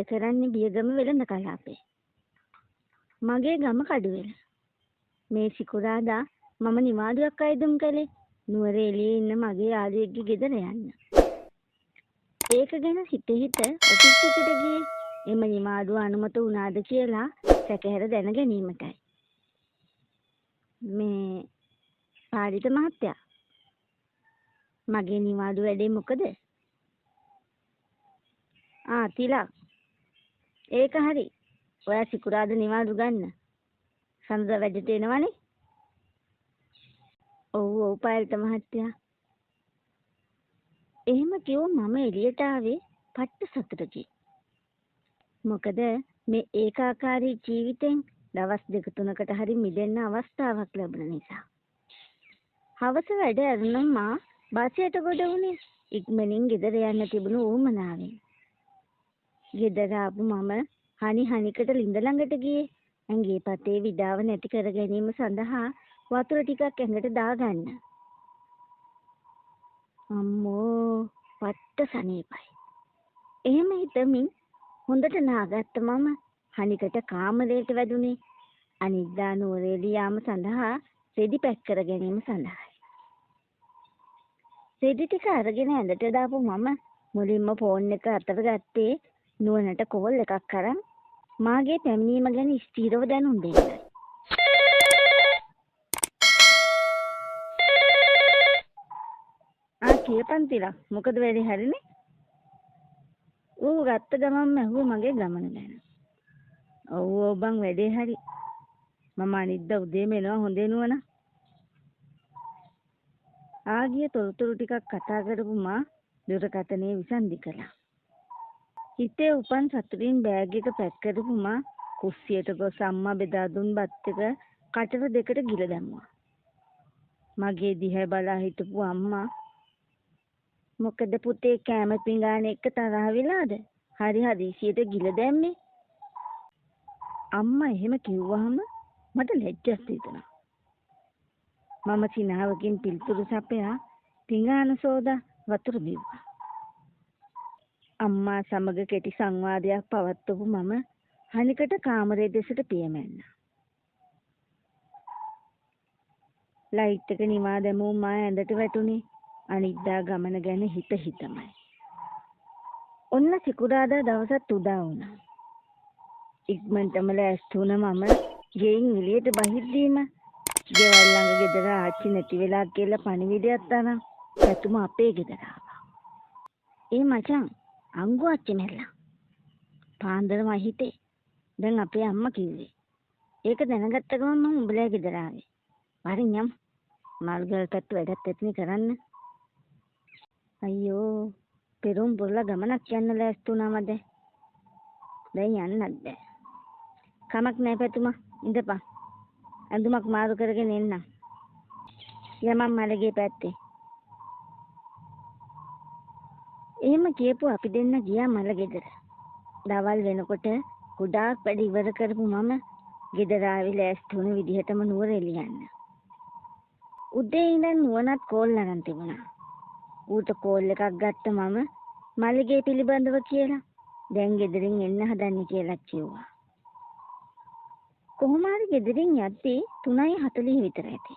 වැඩ කරන්නේ බියගම වෙළඳ කලාපේ. මගේ ගම කඩුවෙල. මේ සිකුරාදා මම නිවාඩුවක් අයදුම් කළේ නුවර එළියේ ඉන්න මගේ යාළුවෙක්ගේ ගෙදර යන්න. ඒක ගැන හිත හිත ඔෆිස් එකට ගියේ එම නිවාඩුව අනුමත වුණාද කියලා සැකහැර දැන ගැනීමටයි. මේ පාලිත මහත්තයා, මගේ නිවාඩු වැඩේ මොකද? ආ තිලක්, ඒක හරි. ඔයා සිකුරාදා නිවාඩු ගන්න. සඳුදා වැඩට එනවනේ. ඔව් ඔව් පාලිත මහත්තයා. එහෙම කිව්ව මම එළියට ආවේ පට්ට සතුටකින්. මොකද මේ ඒකාකාරී ජීවිතෙන් දවස් දෙක තුනකට හරි මිදෙන්න අවස්ථාවක් ලැබුණ නිසා. හවස වැඩ ඇරුණම මා බසයට ගොඩ වුණේ ඉක්මනින් ගෙදර යන්න තිබුණු ඌමනාවෙන්. ගෙදර ආපු මම හනි හනිකට ලිඳ ළඟට ගියේ ඇඟේ පතේ විඩාව නැති කර ගැනීම සඳහා වතුර ටිකක් ඇඟට දාගන්න. අම්මෝ පට්ට සනීපයි. එහෙම හිතමින් හොඳට නාගත්ත මම හනිකට කාමරයට වැදුනේ අනිද්දා නුවරඑළිය යාම සඳහා රෙදි පැක් කර ගැනීම සඳහායි. රෙදි ටික අරගෙන ඇඳට දාපු මම මුලින්ම ෆෝන් එක අතට ගත්තේ නුවණට කෝල් එකක් අරන් මාගේ පැමිණීම ගැන ස්ථිරව දැනුම් දෙන්නයි. ආ කියපන් තිලක්, මොකද වැඩේ හරිනේ? ඌ ගත්ත ගමන්ම ඇහුවේ මගේ ගමන ගැන. ඔව් ඔව් බං වැඩේ හරි. මම අනිද්දා උදේම එනවා හොඳේ නුවණ. ආගිය තොරතුරු ටිකක් කතා කරපු මා දුරකථනයේ විසන්ධි කළා. හිතේ උපන් සතුටින් බෑග් එක පැක් කරපු මා කුස්සියට ගොස් අම්මා බෙදා දුන් බත් එක කටට දෙකට ගිල දැම්මා. මගේ දිහා බලා හිටපු අම්මා, මොකද පුතේ කෑම පිඟාන එක තරහ වෙලාද? හරි හදිසියට ගිල දැම්මේ. අම්මා එහෙම කිව්වහම මට ලැජ්ජත් හිතුණා. මම සිනහවකින් පිළිතුරු සපයා පිඟාන සෝදා වතුර බිව්වා. අම්මා සමග කෙටි සංවාදයක් පවත්වපු මම හනිකට කාමරය දෙසට පියමැන්නා. ලයිට් එක නිවා දැමූ මා ඇඳට වැටුනේ අනිද්දා ගමන ගැන හිත හිතමයි. ඔන්න සිකුරාදා දවසත් උදා වුණා. ඉක්මනටම ලෑස්ති වුණ මම ගෙයින් එළියට බහිද්දීම ගෙවල් ළඟ ගෙදර ආච්චි නැති වෙලා කියලා පණිවිඩයක් තරම් පැතුම අපේ ගෙදර ආවා. ඒ මචං අංගු ආච්චි මැරලා. පාන්දරම හිතේ. දැන් අපේ අම්මා කිව්වේ. ඒක දැනගත්ත ගමන් මම උඹලා ගෙදර ආවේ. වරින් යම් මල්ගල් පැත්ත වැඩක් ඇතිනේ කරන්න. අයියෝ පෙරුම් පුරලා ගමනක් යන්න ලෑස්ති වුණාමද? දැන් යන්නත් බෑ. කමක් නෑ පැතුමා, ඉඳපන්. ඇඳුමක් මාරු කරගෙන එන්නම්. යමන් මලගේ පැත්තේ. එහෙම කියපු අපි දෙන්න ගියා මල ගෙදර. දවල් වෙනකොට ගොඩාක් වැඩ ඉවර කරපු මම ගෙදර ආවේ ලෑස්ති වුණ විදිහටම නුවර එළිය යන්න. උදේ ඉඳන් නුවණත් කෝල් අරන් තිබුණා. ඌට කෝල් එකක් ගත්ත මම මලගේ පිළිබඳව කියලා දැන් ගෙදරින් එන්න හදන්නේ කියලා කිව්වා. කොහොම හරි ගෙදරින් යද්දී 3:40 විතර ඇති.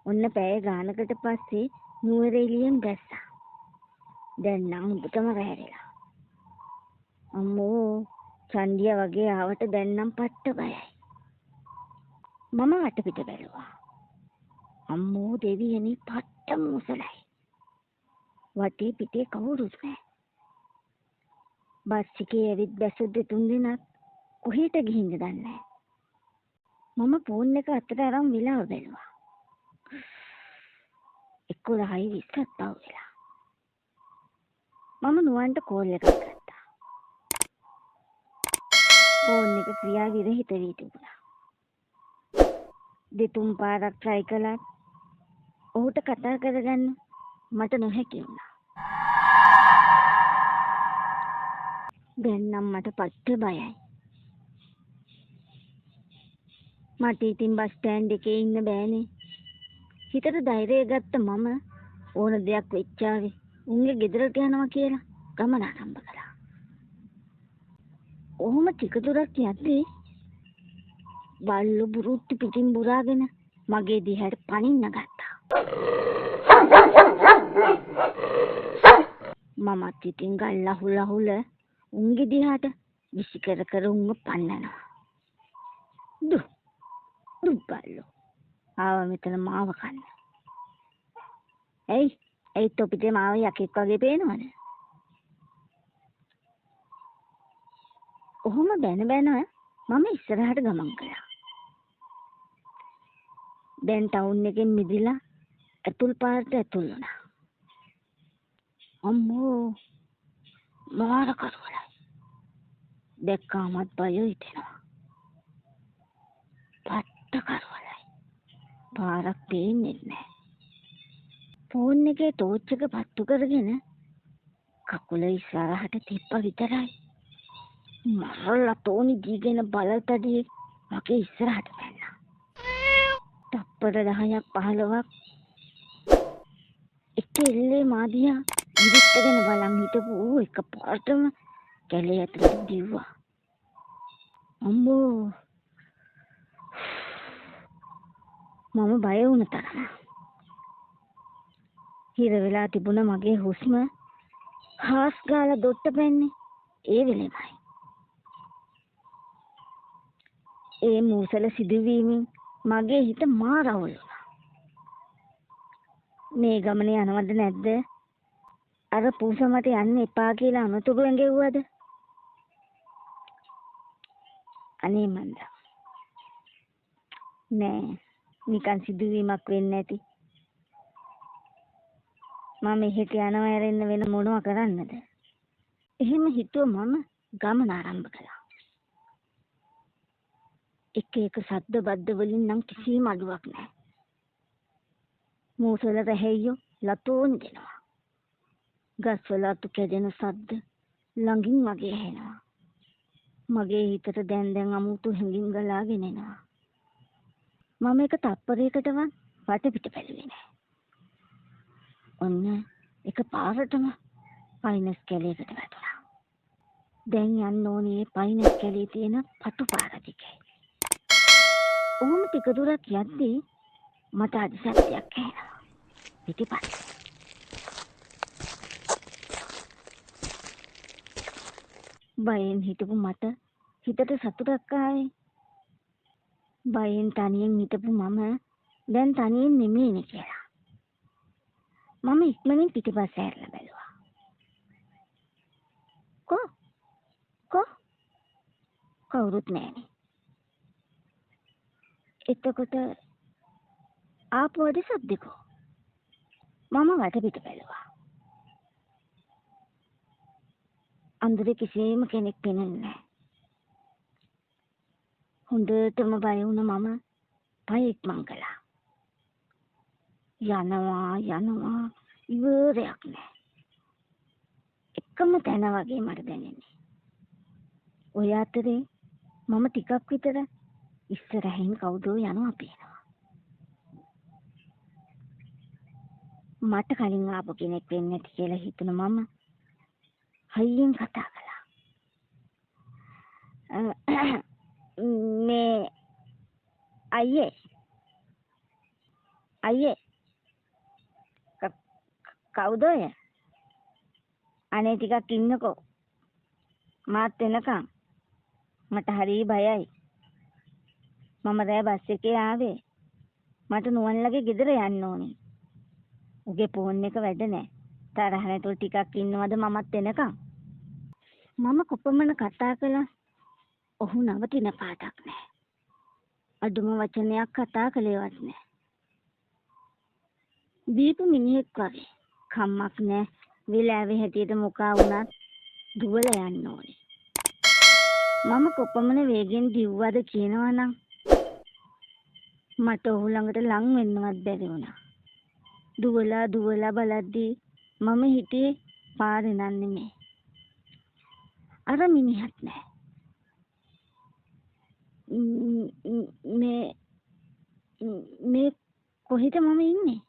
ඔන්න පැය ගානකට පස්සේ නුවර එළියෙන් බැස්සා. දැන් නම් හොඳටම රැ වෙලා. අම්මෝ චණ්ඩියා වගේ ආවට දැන් නම් පට්ට බයයි. මම වටපිට බැලුවා. අම්මෝ දෙවියනි පට්ට මූසලයි. වටේ පිටේ කවුරුත් නෑ. බස් එකේ ඇවිත් බැස දෙතුන් දෙනක් කොහෙට ගිහින්ද දන්නේ නෑ. මම ෆෝන් එක අතට අරන් වෙලාව බැලුවා. 11:20ක් පහු වෙලා. මම නුවන්ට කෝල් එකක් ගත්තා. ෆෝන් එක ක්‍රියා විරහිත වී තිබුණා. දෙතුන් පාරක් ට්‍රයි කළත් ඔහුට කතා කරගන්න මට නොහැකි වුණා. දැන් නම් මට පට්ට බයයි. මට ඉතින් බස් ස්ටෑන්ඩ් එකේ ඉන්න බෑනේ. හිතට ධෛර්යය ගත්ත මම ඕන දෙයක් වෙච්චාවේ උන්ගේ ගෙදරට යනවා කියලා ගමන ආරම්භ කළා. ඔහොම ටික දුරක් යද්දී බල්ලෝ බුරුට්ටු පිටින් බුරාගෙන මගේ දිහාට පනින්න ගත්තා. මමත් ඉතින් ගල් අහුල අහුල උන්ගේ දිහාට විසි කර කර උන්ව පන්නනවා. දු දු බල්ලෝ ආව මෙතන මාව කන්න. ඇයි ඇයි තොපිට මාව යකෙක් වගේ පේනවද? ඔහොම බැන බැන මම ඉස්සරහට ගමන් කළා. දැන් ටවුන් එකෙන් මිදිලා ඇතුල් පාරට ඇතුල් වුණා. අම්මෝ මාර කරුවලයි. දැක්කාමත් බය හිතෙනවා. පට්ට කරුවලයි. පාරක් පේන්නේ නැහැ. ෆෝන් එකේ ටෝච් එක පත්තු කරගෙන කකුල ඉස්සරහට තිබ්බ විතරයි. මරලා තෝනි දීගෙන බලතඩියේ මගේ ඉස්සරහට පැන්නා. තප්පර 10ක් 15ක් එක එල්ලේ මා දිහා විරිත්තගෙන බලන් හිටපු ඌ එක පාරටම කැලේ ඇතුළට දිව්වා. අම්මෝ මම බය වුණ තරම. හිර වෙලා තිබුණ මගේ හුස්ම හාස් ගාලා දොට්ට පැන්නේ ඒ වෙලෙමයි. ඒ මූසල සිදුවීමෙන් මගේ හිත මාර අවුල් වුණා. මේ ගමන යනවද නැද්ද? අර පූස මට යන්න එපා කියලා අනතුරු ඇඟෙව්වද? අනේ මන්දා. නෑ, නිකන් සිදුවීමක් වෙන්නේ නැති. මම එහෙට යනවා ඇරෙන්න වෙන මොනවා කරන්නද? එහෙම හිතුව මම ගමන ආරම්භ කළා. එක එක සද්ද බද්ද වලින් නම් කිසිම අඩුවක් නෑ. මූසල රැහැයියෝ ලතෝන් දෙනවා. ගස්වල අතු කැඩෙන සද්ද ළඟින් වගේ ඇහෙනවා. මගේ හිතට දැන් දැන් අමුතු හැඟීම් ගලාගෙන එනවා. මම එක තප්පරයකටවත් වටපිට බැලුවේ නෑ. ඔන්න එක පාරටම පයිනස් කැලේකට වැටුණා. දැන් යන්න ඕනේ පයිනස් කැලේ තියෙන පටු පාර දිගේ. ඔහොම ටික දුරක් යද්දී මට අදිසත්‍යයක් ඇහෙනවා. පිටිපස්සේ. බයෙන් හිටපු මට හිතට සතුටක් ආවේ. බයෙන් තනියෙන් හිටපු මම දැන් තනියෙන් නෙමෙයිනේ කියලා. මම ඉක්මනින් පිටිපස්ස හැරලා බැලුවා. කො කො කවුරුත් නෑනේ. එතකොට ආපු අඩි සද්දකෝ. මම වටපිට බැලුවා. අඳුරේ කිසිම කෙනෙක් පේන්නේ නෑ. හොඳටම බය වුණ මම පය ඉක්මන් කළා. යනවා යනවා ඉවරයක් නෑ. එකම තැන වගේ මට දැනෙන්නේ. ඔය අතරේ මම ටිකක් විතර ඉස්සරහින් කවුදෝ යනවා පේනවා. මට කලින් ආපු කෙනෙක් වෙන්නේ නැති කියලා හිතුණ මම හයියෙන් කතා කළා. මේ අයියේ අයියේ කවුද ඔය? අනේ ටිකක් ඉන්නකෝ. මාත් එනකම්. මට හරි බයයි. මම රෑ බස් එකේ ආවේ. මට නුවන්ලගේ ගෙදර යන්න ඕනේ. උගේ ෆෝන් එක වැඩ නෑ. තරහ නැතුව ටිකක් ඉන්නවද මමත් එනකම්? මම කොපමණ කතා කළා ඔහු නවතින පාටක් නෑ. අඩුම වචනයක් කතා කළේවත් නෑ. දීපු මිනිහෙක් වගේ කම්මක් නෑ. වෙලාවේ හැටියට මොකා වුණත් දුවලා යන්න ඕනේ. මම කොපමණ වේගෙන් දිව්වද කියනවා නම් මට ඔහු ළඟට ලං වෙන්නවත් බැරි වුණා. දුවලා දුවලා බලද්දී මම හිටියේ පාරේ නන් නෙමෙයි. අර මිනිහත් නෑ. මේ මේ කොහෙද මම ඉන්නේ?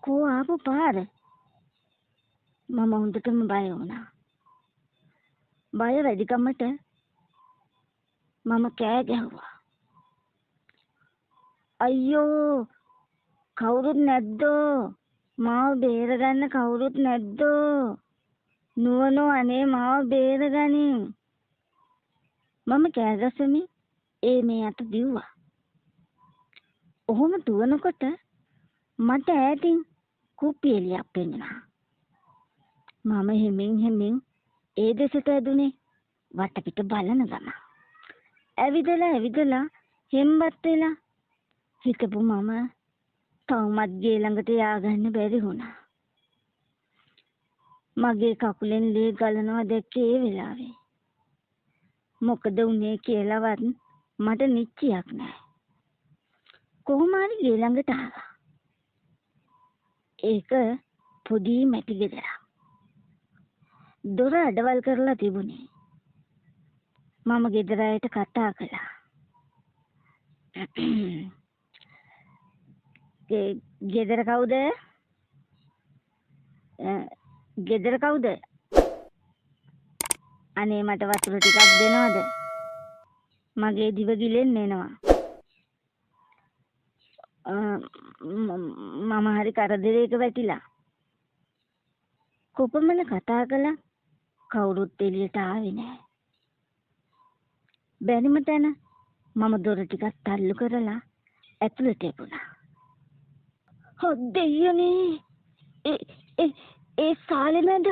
කෝ ආපු පාර? මම හොඳටම බය වුණා. බය වැඩිකමට මම කෑ ගැහුවා. අයියෝ කවුරුත් නැද්දෝ? මාව බේරගන්න කවුරුත් නැද්දෝ? නුවනෝ අනේ මාව බේරගනින්. මම කෑ ගසමින් ඒ මේ අත දිව්වා. ඔහොම දුවනකොට මට ඈතින් කුප්පි එළියක් පෙනුණා. මම හිමින් හිමින් ඒ දෙසට ඇදුනේ වටපිට බලන ගමන්. ඇවිදලා ඇවිදලා හෙම්බත් වෙලා හිටපු මම තවමත් ගේ ළඟට යාගන්න බැරි වුණා. මගේ කකුලෙන් ලේ ගලනවා දැක්කේ ඒ වෙලාවේ. මොකද වුනේ කියලාවත් මට නිශ්චයක් නෑ. කොහොම හරි ගේ ළඟට ආවා. ඒක පොඩි මැටි ගෙදරක්. දොර අඩවල් කරලා තිබුණේ. මම ගෙදර අයට කතා කළා. ගෙදර කවුද? ගෙදර කවුද? අනේ මට වතුර ටිකක් දෙනවද? මගේ දිව ගිලෙන්න එනවා. මම හරි කරදරයක වැටිලා. කොපමණ කතා කළා කවුරුත් එළියට ආවේ නෑ. බැරිම තැන මම දොර ටිකක් තල්ලු කරලා ඇතුළට එපුණා. දෙයියනේ, ඒ ඒ ඒ සාලේ මැද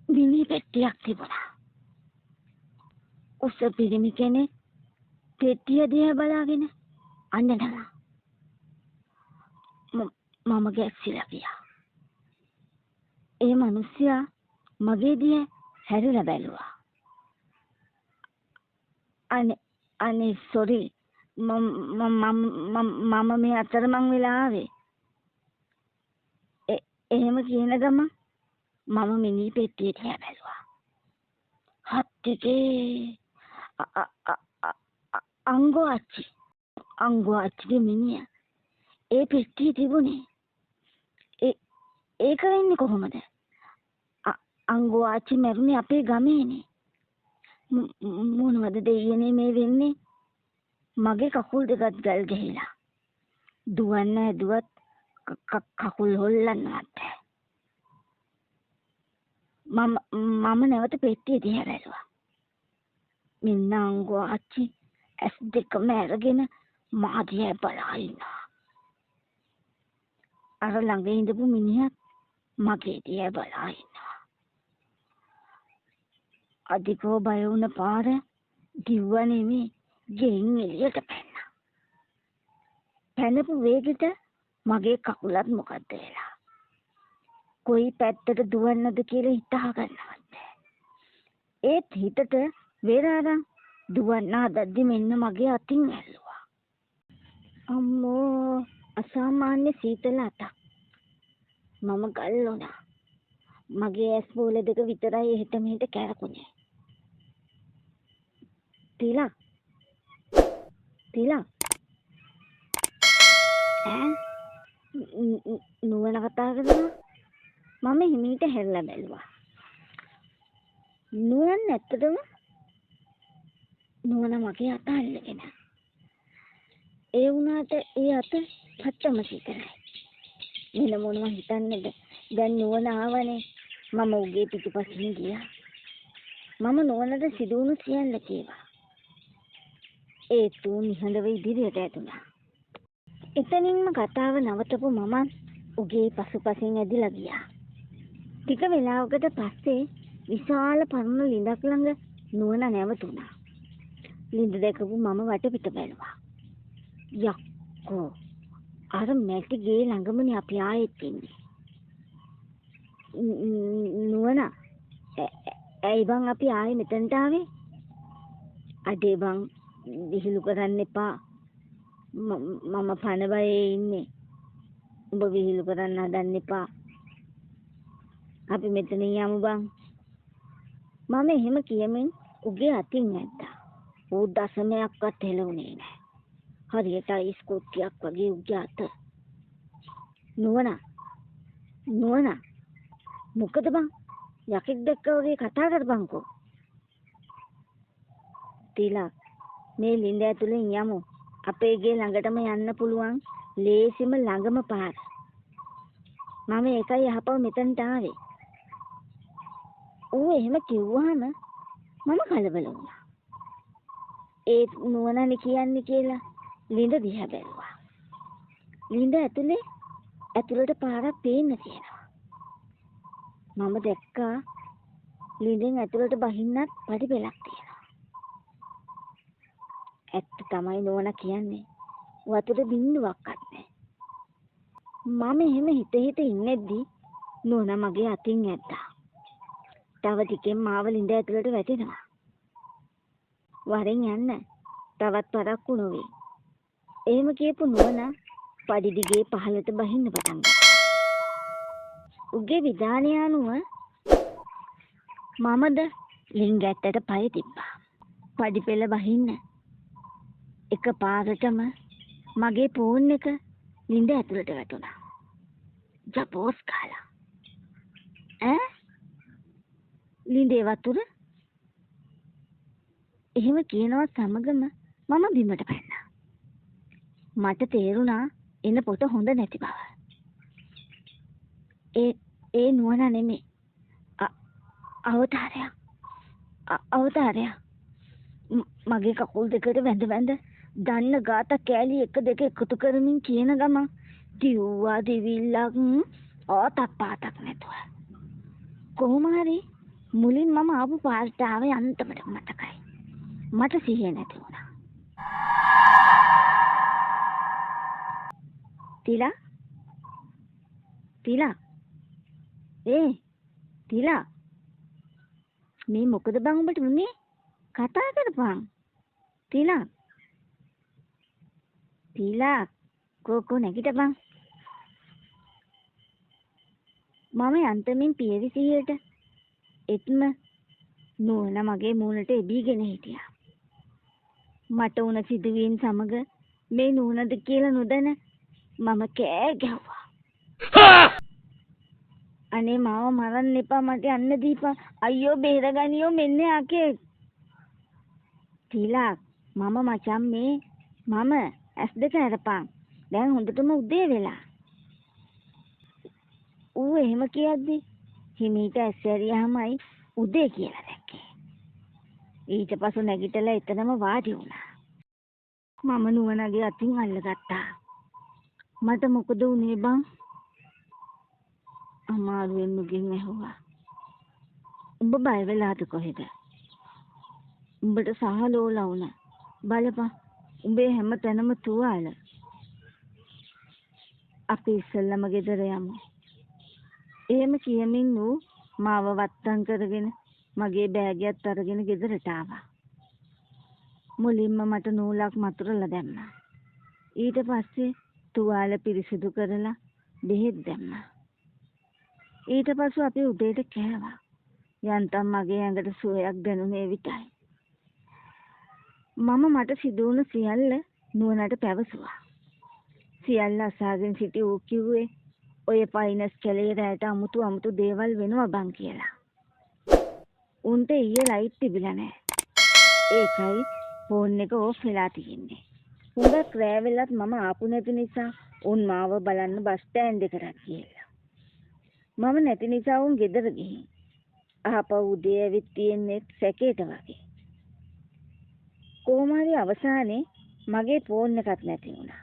මිනි පෙට්ටියක් තිබුණා. උස පිරිමි කෙනෙක් පෙට්ටිය දිහා බලාගෙන අඬනවා. මම ගැස්සිලා ගියා. ඒ මිනිස්සයා මගේ දිහා හැරිලා බැලුවා. අනේ අනේ සෝරි, මම මේ අතරමං වෙලා ආවේ. එහෙම කියන ගමන් මම මිනි පෙට්ටිය දිහා බැලුවා. හත්තිකේ අංගෝ ආච්චි, අංගෝ ආච්චිගේ මිනිහ ඒ පෙට්ටියේ තිබුණේ. ඒක වෙන්නේ කොහොමද? අංගෝ ආච්චි මැරුණේ අපේ ගමේනේ. මොනවද දෙයියනේ මේ වෙන්නේ? මගේ කකුල් දෙකත් ගල් ගහිලා. දුවන්න හැදුවත් කකුල් හොල්ලන්නවත් බෑ. මම නැවත පෙට්ටිය දිහා බැලුවා. මෙන්න අංගෝ ආච්චි ඇස් දෙකම අරගෙන මා දිහා බලා ඉන්නවා. අර ළඟ ඉඳපු මිනිහත් මගේ දිහා බලා ඉන්නවා. අධිකව බය වුණ පාර දිව්ව නෙමේ ගෙයින් එළියට පැන්නා. පැනපු වේගෙට මගේ කකුලත් මොකද්ද වෙලා. කොයි පැත්තට දුවන්නද කියලා හිතා ගන්නවත් බෑ. ඒත් හිතට වෙර අරන් දුවන්න හදද්දි මෙන්න මගේ අතින් ඇල්ලුවා. අම්මෝ, අසාමාන්‍ය සීතල අතක්. මම ගල් වුණා. මගේ ඇස් බෝල දෙක විතරයි එහෙට මෙහෙට කැරකුණේ. තිලක් තිලක් ඈ නුවණ කතා කරනවා. මම හිමීට හැරිලා බැලුවා. නුවන් ඇත්තටම නුවණ මගේ අත අල්ලගෙන. ඒ වුණාට ඒ අත පච්චම සීතලයි. වෙන මොනවා හිතන්නද? දැන් නුවණ ආවනේ. මම උගේ පිටුපසින් ගියා. මම නුවණට සිදුවුණු සියල්ල කීවා. ඒත් ඌ නිහඬව ඉදිරියට ඇදුණා. එතනින්ම කතාව නවතපු මමත් උගේ පසුපසින් ඇදිලා ගියා. ටික වෙලාවකට පස්සේ විශාල පරණ ලිඳක් ළඟ නුවණ නැවතුණා. ලිඳ දැකපු මම වටපිට බැලුවා. යක්කෝ, අර මැටි ගේ ළඟමනේ අපි ආයෙත් ඉන්නේ. නුවණ, ඇයි බං අපි ආයෙ මෙතනට ආවේ? අඩේ බං, විහිළු කරන්න එපා. මම පණ බයේ ඉන්නේ. උඹ විහිළු කරන්න හදන්න එපා. අපි මෙතනින් යමු බං. මම එහෙම කියමින් උගේ අතින් ඇද්දා. ඌ දශමයක්වත් හෙලවුනේ නෑ. හරියට අයිස් කුට්ටියක් වගේ උගේ අත. නුවණ, නුවණ, මොකද බං යකෙක් දැක්කා වගේ කතා කරපන්කෝ. තිලක්, මේ ලිඳ ඇතුලෙන් යමු. අපේ ගේ ළඟටම යන්න පුළුවන් ලේසිම ළඟම පාර. මම ඒකයි යහපව මෙතනට ආවේ. ඌ එහෙම කිව්වහම මම කලබල වුණා. ඒත් නුවණනේ කියන්නේ කියලා ලිඳ දිහා බැලුවා. ලිඳ ඇතුලේ ඇතුළට පාරක් පේන්න තියෙනවා. මම දැක්කා ලිඳෙන් ඇතුළට බහින්නත් පඩි පෙළක් තියෙනවා. ඇත්ත තමයි නෝනා කියන්නේ. වතුර බින්දුවක්වත් නෑ. මම එහෙම හිත හිත ඉන්නෙද්දි නෝනා මගේ අතින් ඇද්දා. තව ටිකෙන් මාව ලිඳ ඇතුළට වැටෙනවා. වරෙන් යන්න. තවත් පරක්කු නොවේ. එහෙම කියපු නෝනා පඩි දිගේ පහළට බහින්න පටන් ගත්තා. උගේ විධානය අනුව මමද ලිං ගැට්ටට පය තිබ්බා. පඩි පෙළ බහින්න. එක පාරටම මගේ ෆෝන් එක ලිඳ ඇතුළට වැටුණා. ජපෝස් කාලා. ඈ? ලිඳේ වතුර? එහෙම කියනවා සමගම මම බිමට පැන්නා. මට තේරුණා එන පොත හොඳ නැති බව. ඒ ඒ නුවණ නෙමෙයි. අවතාරයක්. අවතාරයක්. මගේ කකුල් දෙකට වැඳ වැඳ දන්න ගාත කෑලි එක දෙක එකතු කරමින් කියන ගමන් දිව්වා දිවිල්ලක් ආතක් පාතක් නැතුව. කොහොම හරි මුලින් මම ආපු පාරට ආවේ අන්තිමට මතකයි. මට සිහිය නැති වුණා. තිලා තිලා ඒ තිලා මේ මොකද බං උඹට වුනේ? කතා කරපන්. තිලා තිලා කෝකෝ නැගිටපන්. මම යන්තමින් පියවි සිහියට එත්ම නෝනා මගේ මූණට එබීගෙන හිටියා. මට වුණ සිදුවීම් සමග මේ නෝනද කියලා නොදැන මම කෑ ගැහුවා. අනේ මාව මරන්න එපා, මට යන්න දීපන්. අයියෝ බේරගනියෝ මෙන්න යකෙක්. තිලක් මම මචං මේ මම ඇස් දෙක අරපන්. දැන් හොඳටම උදේ වෙලා. ඌ එහෙම කියද්දි හිමීට ඇස් ඇරියාමයි උදේ කියලා දැක්කේ. ඊට පසු නැගිටලා එතනම වාඩි වුණා. මම නුවණගේ අතින් අල්ලගත්තා. මට මොකද වුනේ බං? අමාරුවෙන් නුගෙන් ඇහුවා. උඹ බය වෙලාද කොහෙද? උඹට සහලෝලා වුණා. බලපන් උඹේ හැම තැනම තුවාල. අපි ඉස්සෙල්ලම ගෙදර යමු. එහෙම කියමින් ඌ මාව වත්තම් කරගෙන මගේ බෑගයත් අරගෙන ගෙදරට ආවා. මුලින්ම මට නූලක් මතුරලා දැම්මා. ඊට පස්සේ තුවාල පිරිසිදු කරලා බෙහෙත් දැම්මා. ඊට පසු අපි උදේට කෑවා. යන්තම් මගේ ඇඟට සුවයක් දැනුනේ විතරයි. මම මට සිදු වුණ සියල්ල නුවණට පැවසුවා. සියල්ල අසාගෙන සිටි ඌ කිව්වේ ඔය පයිනස් කැලේ රැට අමුතු අමුතු දේවල් වෙනවා බං කියලා. උන්ට ඊයේ ලයිට් තිබිලා නෑ. ඒකයි ෆෝන් එක ඕෆ් වෙලා තියෙන්නේ. හුඟක් රෑ වෙලත් මම ආපු නැති නිසා උන් මාව බලන්න බස් ස්ටෑන්ඩ් එකට ගිහිල්ලා. මම නැති නිසා උන් ගෙදර ගිහින්. ආපහු උදේ ඇවිත් තියෙන්නේ සැකේට වගේ. කොහොම හරි අවසානයේ මගේ ෆෝන් එකත් නැති වුණා.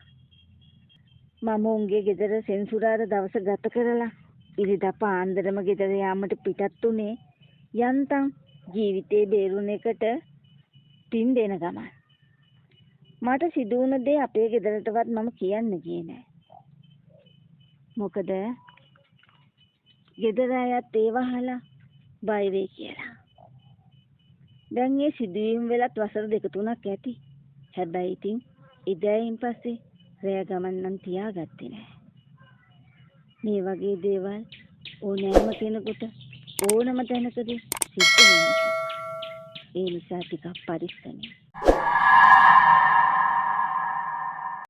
මම උන්ගේ ගෙදර සෙනසුරාදා දවස ගත කරලා ඉරිදා පාන්දරම ගෙදර යාමට පිටත් වුණේ යන්තම් ජීවිතේ බේරුණ එකට පින් දෙන ගමන්. මට සිදු වුණ දේ අපේ ගෙදරටවත් මම කියන්න ගියේ නෑ. මොකද ගෙදර අයත් ඒව අහලා බය වෙයි කියලා. දැන් ඒ සිදුවීම් වෙලත් වසර දෙක තුනක් ඇති. හැබැයි ඉතින් එදායින් පස්සේ රෑ ගමන් නම් තියාගත්තේ නෑ. මේ වගේ දේවල් ඕනෑම කෙනෙකුට ඕනම තැනකදී සිද්ධ වෙන්න පුළුවන්. ඒ නිසා ටිකක් පරිස්සමෙන්.